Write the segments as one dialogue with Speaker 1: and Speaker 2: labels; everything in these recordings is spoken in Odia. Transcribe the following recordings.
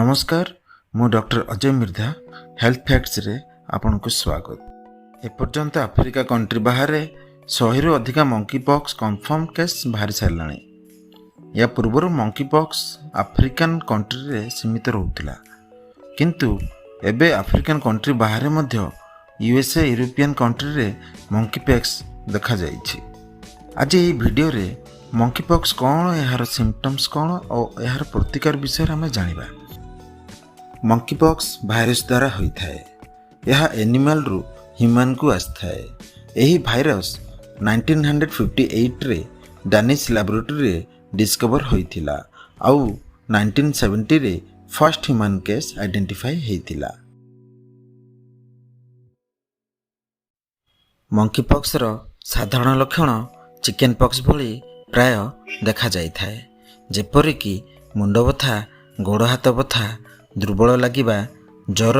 Speaker 1: ନମସ୍କାର, ମୁଁ ଡକ୍ଟର ଅଜୟ ମିର୍ଦ୍ଧା। ହେଲ୍ଥ ଫ୍ୟାକ୍ଟସରେ ଆପଣଙ୍କୁ ସ୍ୱାଗତ। ଏପର୍ଯ୍ୟନ୍ତ ଆଫ୍ରିକା କଣ୍ଟ୍ରି ବାହାରେ 100ରୁ ଅଧିକା ମଙ୍କି ପକ୍ସ କନଫର୍ମ କେସ୍ ବାହାରି ସାରିଲାଣି। ଏହା ପୂର୍ବରୁ ମଙ୍କି ପକ୍ସ ଆଫ୍ରିକାନ୍ କଣ୍ଟ୍ରିରେ ସୀମିତ ରହୁଥିଲା, କିନ୍ତୁ ଏବେ ଆଫ୍ରିକାନ୍ କଣ୍ଟ୍ରି ବାହାରେ ମଧ୍ୟ ୟୁଏସ୍ଏ, ୟୁରୋପିଆନ୍ କଣ୍ଟ୍ରିରେ ମଙ୍କି ପକ୍ସ ଦେଖାଯାଇଛି। ଆଜି ଏହି ଭିଡ଼ିଓରେ ମଙ୍କି ପକ୍ସ କ'ଣ, ଏହାର ସିମ୍ପଟମ୍ସ କ'ଣ ଓ ଏହାର ପ୍ରତିକାର ବିଷୟରେ ଆମେ ଜାଣିବା। ମଙ୍କି ପକ୍ସ ଭାଇରସ୍ ଦ୍ୱାରା ହୋଇଥାଏ। ଏହା ଏନିମାଲରୁ ହ୍ୟୁମାନ୍କୁ ଆସିଥାଏ। ଏହି ଭାଇରସ୍ 1958ରେ ଡାନିଶ ଲାବୋରେଟୋରୀରେ ଡିସ୍କଭର ହୋଇଥିଲା ଆଉ 1970ରେ ଫାର୍ଷ୍ଟ ହ୍ୟୁମାନ୍ କେସ୍ ଆଇଡେଣ୍ଟିଫାଇ ହେଇଥିଲା। ମଙ୍କି ପକ୍ସର ସାଧାରଣ ଲକ୍ଷଣ ଚିକେନ୍ ପକ୍ସ ଭଳି ପ୍ରାୟ ଦେଖାଯାଇଥାଏ, ଯେପରିକି ମୁଣ୍ଡ ବଥା, ଗୋଡ଼ ହାତ ବଥା, ଦୁର୍ବଳ ଲାଗିବା, ଜ୍ୱର,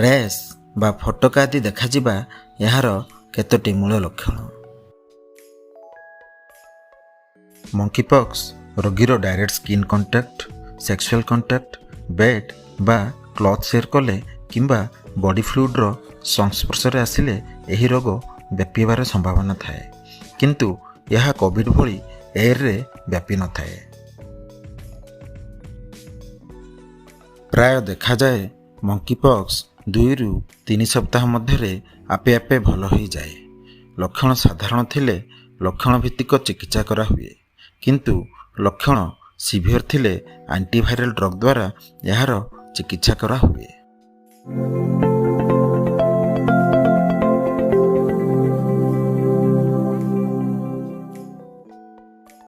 Speaker 1: ର୍ୟାସ୍ ବା ଫୋଟକା ଆଦି ଦେଖାଯିବା ଏହାର କେତୋଟି ମୂଳ ଲକ୍ଷଣ। ମଙ୍କି ପକ୍ସ ରୋଗୀର direct skin contact, sexual contact, bed ବା କ୍ଲଥ୍ ସେୟାର କଲେ କିମ୍ବା ବଡି ଫ୍ଲୁଇଡ୍ର ସଂସ୍ପର୍ଶରେ ଆସିଲେ ଏହି ରୋଗ ବ୍ୟାପିବାର ସମ୍ଭାବନା ଥାଏ। କିନ୍ତୁ ଏହା କୋଭିଡ୍ ଭଳି ଏୟାରରେ ବ୍ୟାପି ନଥାଏ। ପ୍ରାୟ ଦେଖାଯାଏ ମଙ୍କି ପକ୍ସ 2ରୁ 3 ସପ୍ତାହ ମଧ୍ୟରେ ଆପେ ଆପେ ଭଲ ହୋଇଯାଏ। ଲକ୍ଷଣ ସାଧାରଣ ଥିଲେ ଲକ୍ଷଣ ଭିତ୍ତିକ ଚିକିତ୍ସା କରାହୁଏ, କିନ୍ତୁ ଲକ୍ଷଣ ସିଭିୟର ଥିଲେ ଆଣ୍ଟିଭାଇରାଲ ଡ୍ରଗ୍ ଦ୍ୱାରା ଏହାର ଚିକିତ୍ସା କରାହୁଏ।